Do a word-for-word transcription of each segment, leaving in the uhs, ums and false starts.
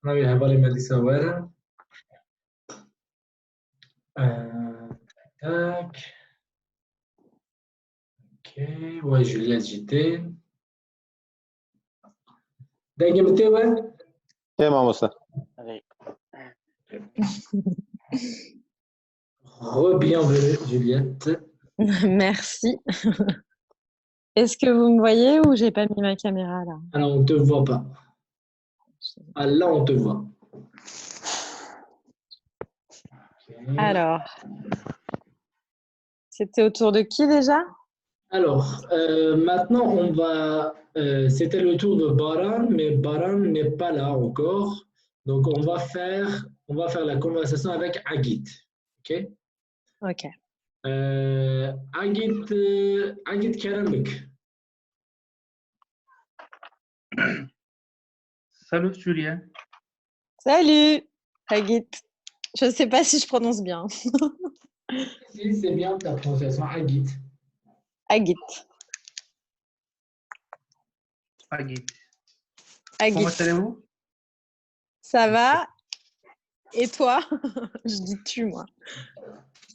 Navê hevalê me dîsa were. Ee, tak. Okey. Vay Juliet jî tê. Dengê min tê we? Tê mamoste. Re-bienvenue, Juliette. Merci. Est-ce que vous me voyez ou j'ai pas mis ma caméra là ? Alors, on te voit pas. Ah, là, on te voit. Ok. Alors, c'était au tour de qui déjà ? Alors, euh, maintenant, on va, euh, c'était le tour de Baran, mais Baran n'est pas là encore. Donc, on va faire, on va faire la conversation avec Agit. Ok ? Ok. Euh, Agit, euh, Agit Keremik. Salut, Julien. Salut, Agit. Je ne sais pas si je prononce bien. Si, c'est bien ta prononciation, Agit. Agit. Agit. Agit. Comment allez-vous ? Ça va ? Et toi ? Je dis tu, moi.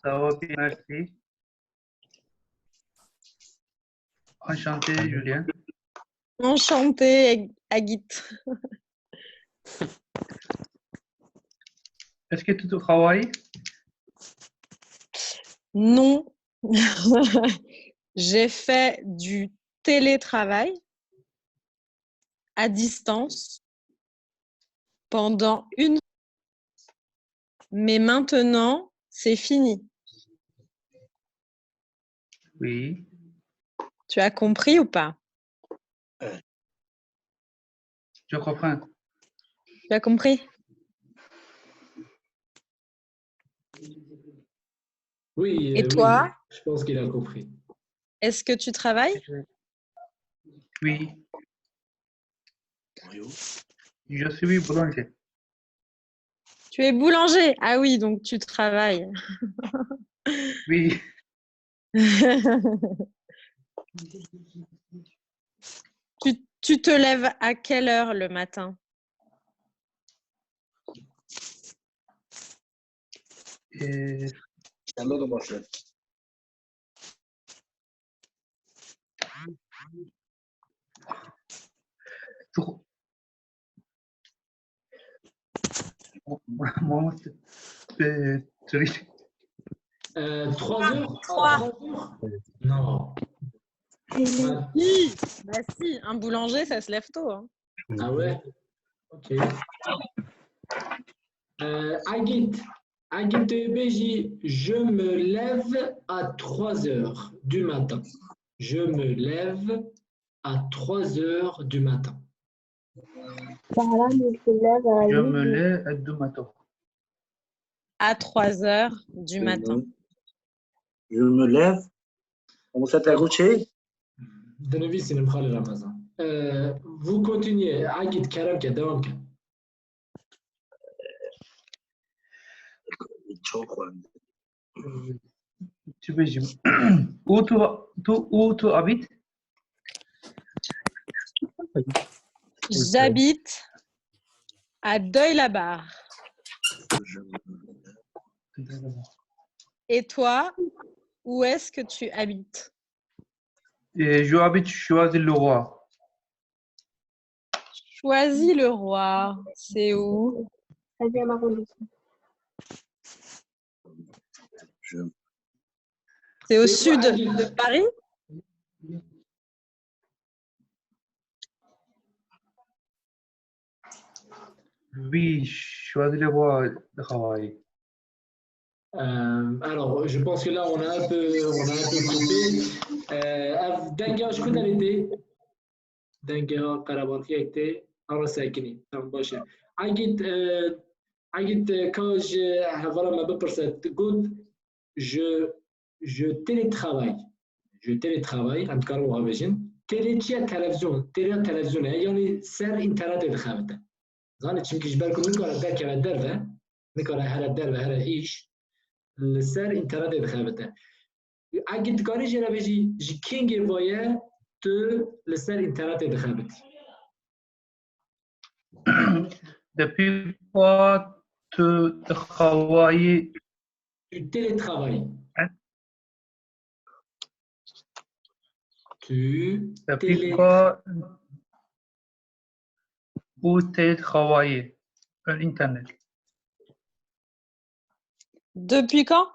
Ça va bien, merci. Enchanté, Julien. Enchanté, Ag-, Agit. Est-ce que tu travailles ? Non. J'ai fait du télétravail à distance pendant une, mais maintenant, c'est fini. Oui. Tu as compris ou pas ? Je comprends. Tu as compris ? Oui, et euh, toi ? Oui, je pense qu'il a compris. Est-ce que tu travailles ? Oui. Je suis boulanger. Tu es boulanger ? Ah oui, donc tu travailles. Oui. Tu, tu te lèves à quelle heure le matin ? Euh, Tro-, moi, moi, c'est, c'est, c'est Euh, trois heures ? Trois. Trois heures ? Non. Bah si, bah si, un boulanger, ça se lève tôt, hein. Ah ouais ? Ok. Euh, Agit, Agit dibêjî, je me lève à trois heures du matin. Je me lève à trois heures du matin. Baran, il se lève à Je me huit heures. Lève à deux matin. À trois heures du matin. Je me lève. Mamoste, te got çi? Dinivîsînim xalê Ramazan. Ee, vous continuez. Agit, kerem ke, devam ke. Çok önemli. Tu peux, tu, tu, où tu habites? J'habite à Deuil-la-Barre. Et toi, où est-ce que tu habites? Et je habite Choisy-le-Roi. Choisy-le-Roi, c'est où? Treizième arrondissement. C'est au sud de Paris? Oui, Choisy-le-Roi, travail. Euh, alors, je pense que là, on a un peu, on a un peu coupé. Euh, ev denga ji ku derê tê? Denga qerebatiyek tê. Ara sekinî. Tamam, baş e. Agit, e, Agit, e, ka ji hevala me bipirse, got, je, je télétravaille. Je télétravaille, em dikarin wiha bêjin. Têlê çi ye? Televizyon. Têlê televizyon e, yanî ser înternetê dixebite. Zanî, çimkî ji ber ku nikare derkeve derve, nikare here derve, here îş, li ser înternetê dixebite. Agit, dikarî jê re bêjî, ji kengê vaye tu li ser înternetê dixebitî? Depuis quand tu travailles? Tu télétravailles. Tu Depuis télé- quand vous télétravaillez? L'internet. Depuis quand?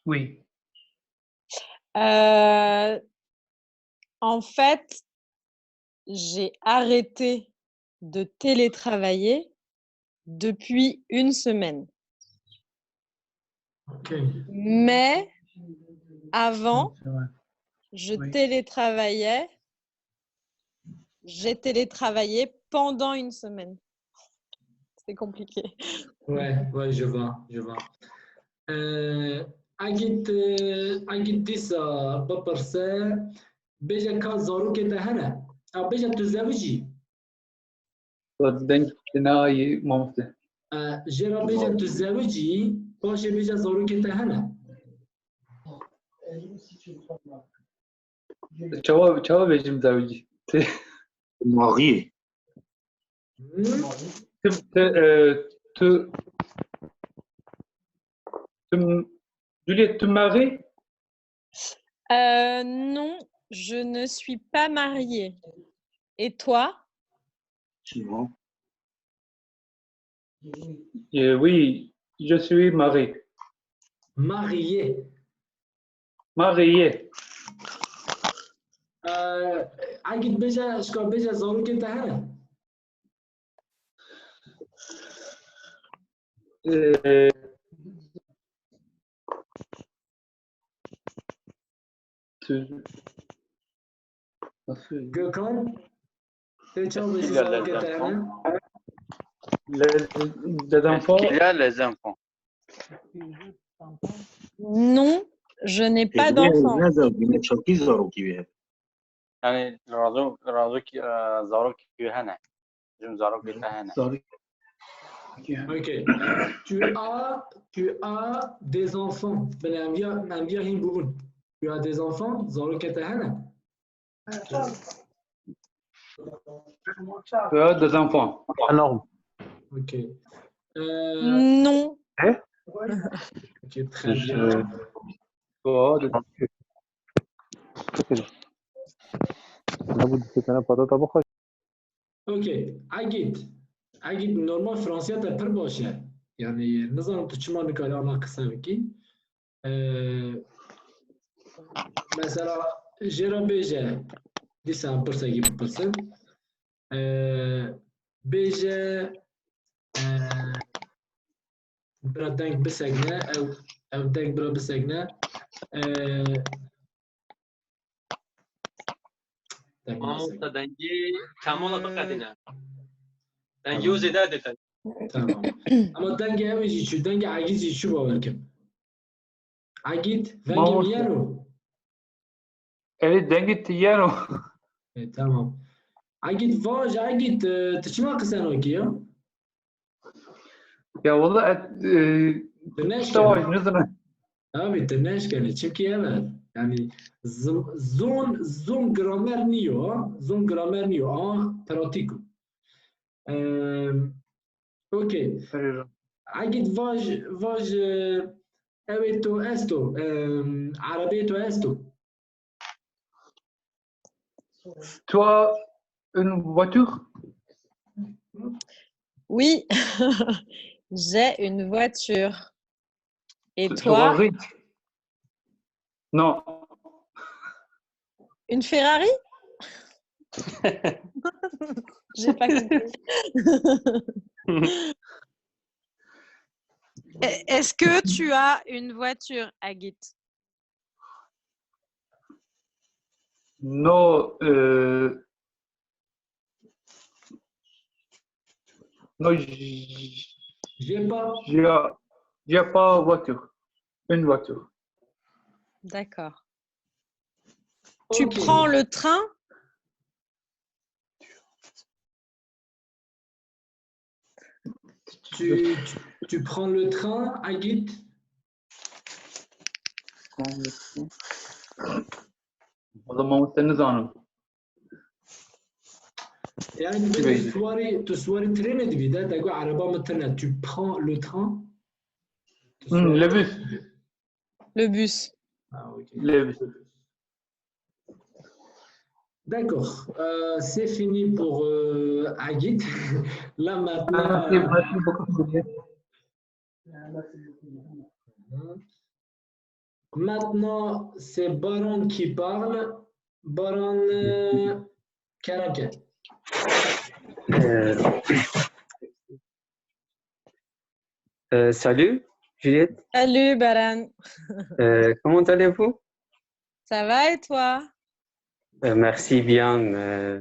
Oui. Euh, en fait, j'ai arrêté de télétravailler depuis une semaine. Ok. Mais avant, C'est vrai. je Oui. télétravaillais. J'ai télétravaillé pendant une semaine. C'est compliqué. Ouais, ouais, je vois, je vois. Ee, Egîd, e, Egîd dîsa bipirse, bêje ka zarokê te hene. Ha, bêje tu zewicî. Deng dinayî mamoste. Ee, jê re bêje tu zewicî, paşê bêje zarokê te hene. Çawa, çawa bêjim zewicî? Marié. Hmm? Tu, tu, e, tu, tu, Juliette, tu maries? Euh, non, je ne suis pas mariée. Et toi? Suivant. Euh, oui, je suis marié. Marié. Marié. Ee, Egîd bêje, ji ka bêje zarokê te hene. Euh, tu, nasıl? Gökhan, te çawa bêjî Il y a les zarokê te hene? enfants. Les, les enfants. Est-ce qu'il y a les enfants? Non, je n'ai pas d'enfant. Ne zarokî, ne çawa zarokî wê hebe. Yani razok, razok, e, zarok wê hene. Jim zarok wê te hene. Sorry. Ok. Tu as, tu as des enfants. Bin em viya, em viya hîn bûbûn. Tu as des enfants, zarokê te hene. Tu as des enfants. Énorme. Ok. Ee, Non. ok, très bien. Oh, de- Ana bu diketene patata bixwe. Ok, Egîd. Egîd, normal Fransiya te pir baş e. Yani nizanim tu çima nikarî ana qise bikî. Ee, mesela jê re bêje, dîsa em pirsekî bipirsin. Ee, bêje, ee, bira deng bisekne, ew, ew deng bira bisekne. Ee, deng Mamoste bisekne. Dengê Kemal biqedîne. Dengê wî zêde dite. Tamam. Ama dengê ew jî çû, dengê Egîd jî çû bawer kim. Egîd, vengê Mamoste. min yeno. Evet, dengê te yeno. E, tamam. Egîd, vaj, Egîd, e, tu çima qise nakî ya? Ya valla, e, Tu neşke. savaş, ne zaman? Abi, tu neşke, çimkî ev e. Yani, zim-, zon, zon gramer niyo, ha? Zon gramer niyo, ama pratik o. Em, okey. Egîd, vaj, vaj, e, ew ê to esto, em, erebeyê to esto. Tu as une voiture? Oui, j'ai une voiture. Et toi? Ferrari? Non. Une Ferrari? J'ai pas compris. E- Est-ce que tu as une voiture, Agit? Non, euh, non, j- J'ai pas. j'ai j'ai pas voiture. Une voiture. D'accord. Tu Ok. Prends le train? Tu, tu, tu prends le train, Agit? Valla mamoste nizanim. Yani tu, tu siwarî, tu siwarî trênê dibî de, te got ereba min tune, tu prends le train? Tu Hmm, siwarî le bus. Le bus. Ah, ok. Le bus. D'accord. Euh, c'est fini pour euh, Agit. Là maintenant. Merci, merci beaucoup, Juliette. Maintenant, c'est Baran qui parle. Baran, euh, Karanke. Euh, euh, salut, Juliette. Salut, Baran. Euh, comment allez-vous? Ça va et toi? Euh, merci bien. Euh,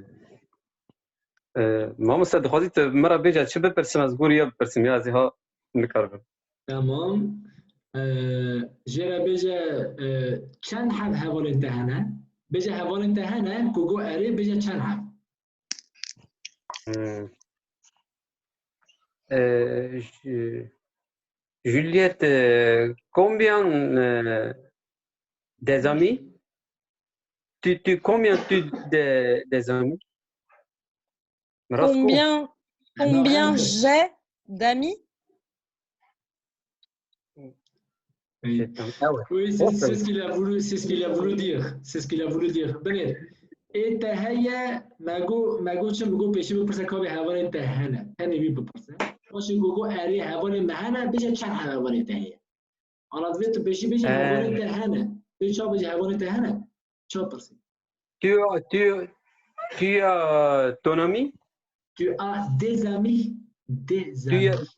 euh, mamoste, dixwazî tu min re bêje çi bipirsim, ez bûriya bipirsim, ya ez ê ha nikaribim. Tamam. Ee, jê re bêje, e, çend heb hevalên te hene? Bêje hevalên te hene, ku got erê, bêje çend heb? Hmm. Euh, je- Juliette, euh, combien euh, des amis? Tu, tu, combien tu de, des amis? Rasko? Combien, combien j'ai d'amis? Oui, Ah ouais. oui, c'est c'est ce qu'il a voulu, c'est ce qu'il a voulu dire. C'est ce qu'il a voulu dire. Belê. Ê te heye, me got, me got çi, me got pêşî bipirse ka bê hevalên te hene. Tenê wî bipirse. Paşê ku got erê hevalên me hene, bêje çend hevalên te heye. Ana divê tu pêşî bêjî Ee. Hevalên te hene. Tu ça bêjî hevalên te hene? Ça pirsî? Tu as, tu, tu as ton ami? Tu as des amis. Des Tu as, amis.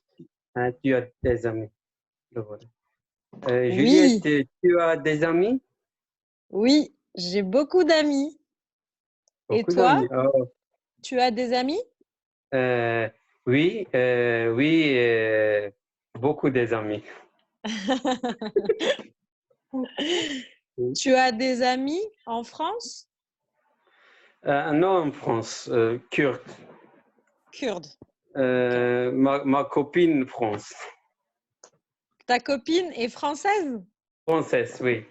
Hein, tu as des amis. Le voilà. Euh, Oui. Juliette, tu as des amis? Oui, j'ai beaucoup d'amis. Et Beaucoup toi? D'amis. Oh. Tu as des amis? Euh, oui, euh, oui, euh, beaucoup des amis. Tu as des amis en France? Euh, non, en France, euh, kurde. Kurde. Euh, ma, ma copine France. Ta copine est française? Française, oui.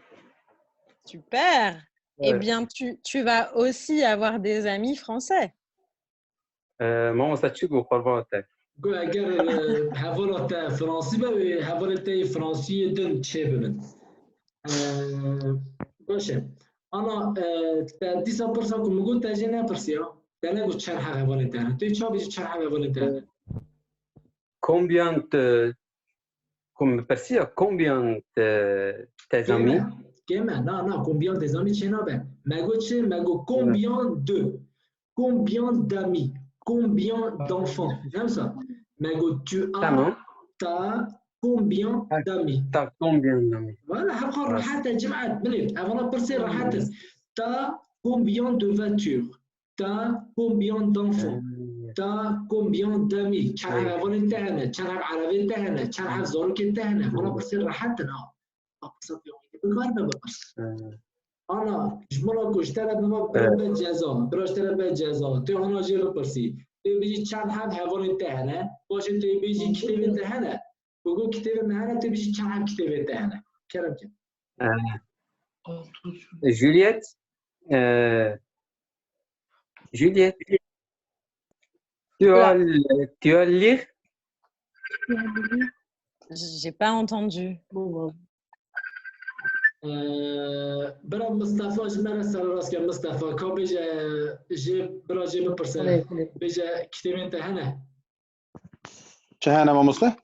Super. Eh Ouais. Bien, tu, tu vas aussi avoir des amis français. Euh, mamoste çi got, qurban te. Got eger e, hevala te Fransî be, wê hevalê te yê Fransî yê din çê bibin. E, baş e. Ana, e, te dîsa pirsa ku min got te jê nepirsiya. Te negot çend heb hevalên te hene. Tu ça bêjî çend heb hevalên te hene? Combien de, comme, pirsiya, combien de tes amis? Kême, kême, na, na, combien des amis çê nabe. Me got çi? Me got combien de, combien d'amis, combien d'enfants. Ne wisa? Me got tu as, Tamam. t'as combien Ah, d'amis. T'as combien d'amis? Valla, hevka rehet e, cemaat, bilê. Evana pirsê rehet in. T'as combien de voitures? T'as combien d'enfants? Euh, T'as combien d'amis? Çend heb hevalên te hene? Çend heb erebeyên te hene? Çend heb zarokên te hene? Vana pirsê rehet in, ha. Pirsa pêwendî bikar be bipirse. euh, Ana, ji min re ku ji te re bibe, bira be ceza. Bira ji te re be ceza. Tu hana jê bipirsî. Tu bêjî çend heb hevalên te hene? Paşê tu bêjî kitêbên te hene? Ku got kitêbên me hene, tu bêjî çend heb kitêbên te hene? Kerem ke. euh, Juliette, euh, Juliette, tu as, le- tu as lire? J'ai pas entendu. Ee, bira Mistefa ji me re serrast ke. Mistefa, ka bêje jê, bira jê bipirse. Bêje kitêbên te hene? Çi hene mamoste?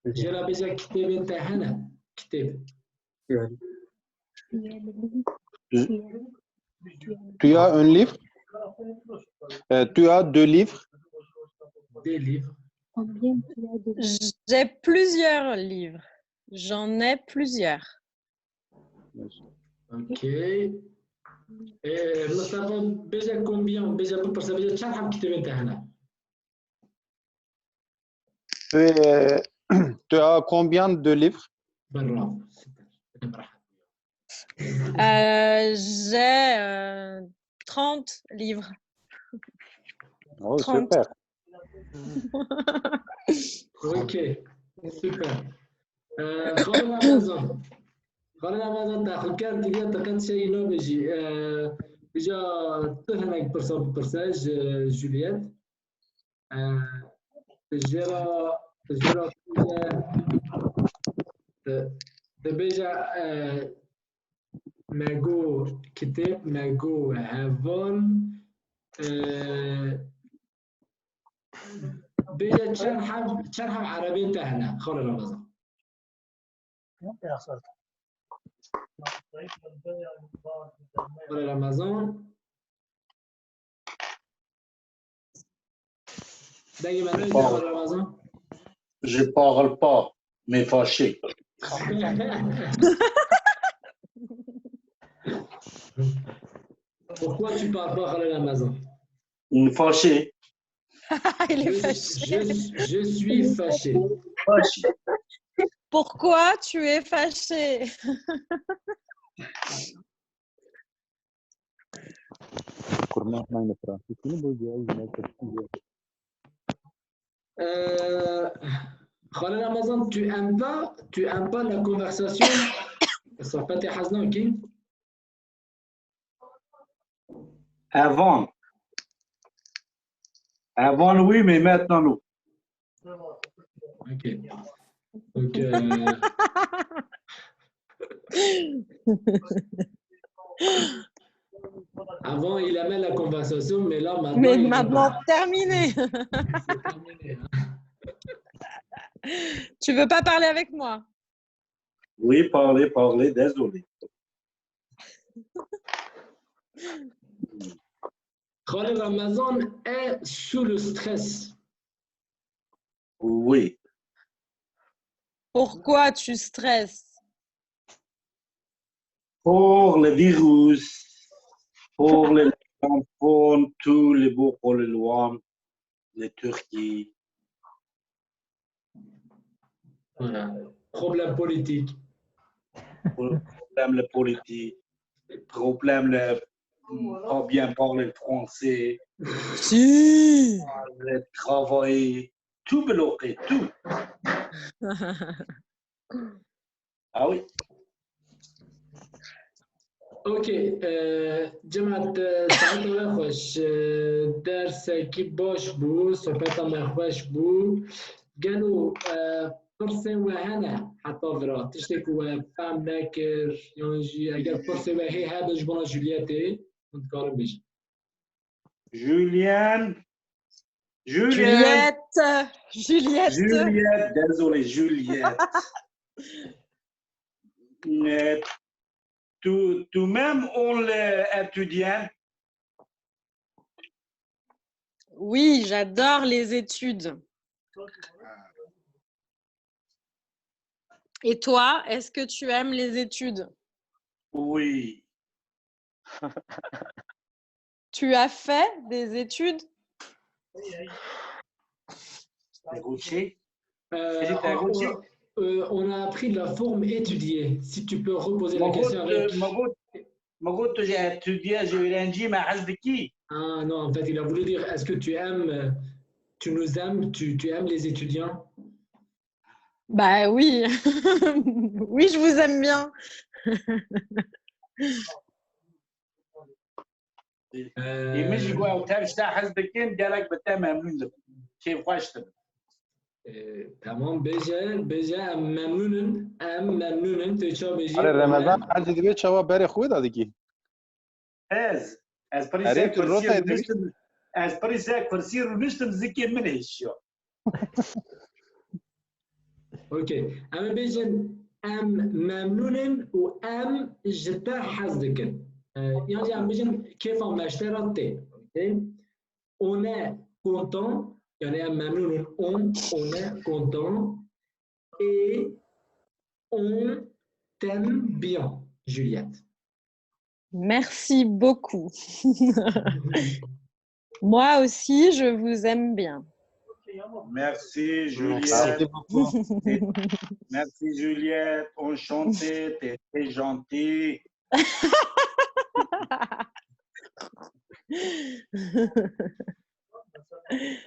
Jê re bêje kitêbên te hene. Kitêb. Tu as un livre? Euh, tu as deux livres? Des livres. J'ai plusieurs livres. J'en ai plusieurs. Ok. Ee, Mistefa, bêje combien, bêje bipirse, bêje çend heb kitêbên te hene? Tu, es- tu as combien de livres? Bravo. Super. Bravo. Euh, j'ai euh, trente livres. Oh, Trente. Super. Ok. Super. Ee, Xalid Ramazan. Xalid Ramazan, te xwe ker kiriye, te qet şey nabêjî. Ee, Îca tu hinek pirsa bipirse ji Juliet. Ee, tu jê re, tu jê re bêje, tu, tu bêje, e, me got kitêb, me got heval, e, bêje çend heb, çend heb erebên te hene, Xalê Remezan? Xalê Remezan. Dengê me nayê, Xalê Remezan. Je parle pas, mais fâché. Pourquoi tu parles pas, Xalê Remezan? Fâché. Il est Je, fâché. Je, je suis fâché. Pourquoi tu es fâché? Euh, Xalê Remezan, tu aimes pas, tu aimes pas la conversation? Sohbetê hez nakî? Avant. Avant, oui, mais maintenant, non. Ok. Donc, euh, avant, il aimait la conversation, mais là, maintenant, Mais il aime maintenant, pas. Terminé. C'est terminé, hein. Tu veux pas parler avec moi? Oui, parlez, parlez, désolé. Xalê Remezan est sous le stress. Oui. Pourquoi tu stresses? Pour le virus, pour les enfants, tous les beaux pour le loin, les Turquie. Voilà. Problème politique. Problème le politique, problème le pas bien parler le français, Si. Le travail, tout bloqué, tout. Ah oui. Ok, e, cemaat, e, saeta we xweş, e, dersekî baş bû, sohbeta me xweş bû. Gelo, e, pirsên we hene heta vira? Tiştê ku we fehm nekir, yan jî eger pirsê we hê hebe ji bona Julietê, hûn dikarin bêjin. Julien. Julien. Juliette. Juliette. Juliette, désolé, Juliette. Euh, tu, tu m'aimes, on l'étudiant. Oui, j'adore les études. Et toi, est-ce que tu aimes les études? Oui. Tu as fait des études? Rocher. Euh, Philippe on, Rocher. on- euh, on a appris la forme étudiée. Si tu peux reposer la Magot, question avec. Magot, Magot, tu as étudié, j'ai eu un gym à Hazdeki. Ah non, en fait, il a voulu dire, est-ce que tu aimes, euh, tu nous aimes, tu, tu aimes les étudiants? Bah oui. Oui, je vous aime bien. Euh, Et moi, je vois au tel ça, Hazdeki, dialek, mais t'aimes un peu, c'est vrai, je te e, tamam, bêje, bêje, em memnûn in, em memnûn in, tu ça bêjî. Erê Remezan, hecî dibê çawa berê xwe da dikî? Ez, ez Erê, prizê tu kursî rotayê rûniştim, ez prizê kursî rûniştim, zikê min hêşiya. Ok. Em ê bêjin, em memnûn in û em ji te hez dikin. E, yan jî em bêjin, kêfa me ji te re tê. Ok? On est content, yani em memnûn in, on, on est content et on t'aime bien, Juliette. Merci beaucoup. Moi aussi, je vous aime bien. Merci, Merci Juliette. beaucoup. Merci, Juliette. Enchanté, t'es très gentille.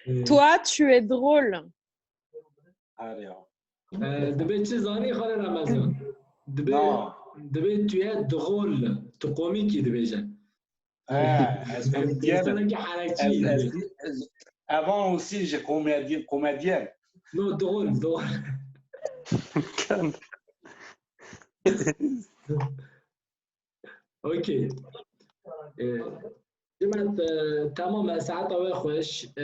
E, Toi, tu es drôle. Allez. e, dibê çi zanî, Xalê Remezan? Dibê, Non. dibê tu es drôle, tu komîk î dibêje. He, ez komedyen. Personekî Ez, herekçî. ez, ez, Evan aussi, je comédien, comédien. No, doğru, doğru. Okey. Ee, Cimet, e, tamam, e, saeta we xweş. E,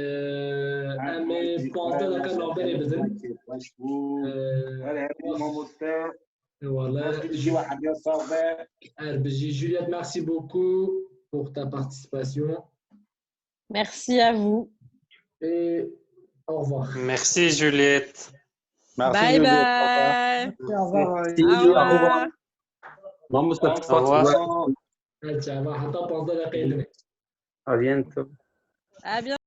em ê panzdeh deqe navberê bidin. Xweş bû. E, Her her mamoste. Wala, Ji we hemiya sax be. Erbijî Juliette, merci beaucoup pour ta participation. Merci à vous. Et au revoir. Merci Juliette. Merci, Bye Juliette. bye. Au revoir. See Au you. Au revoir. revoir. Mamoste, Au revoir. Hadi, çava, hatta panzdeh deqeyê dinê. À bientôt. À bientôt.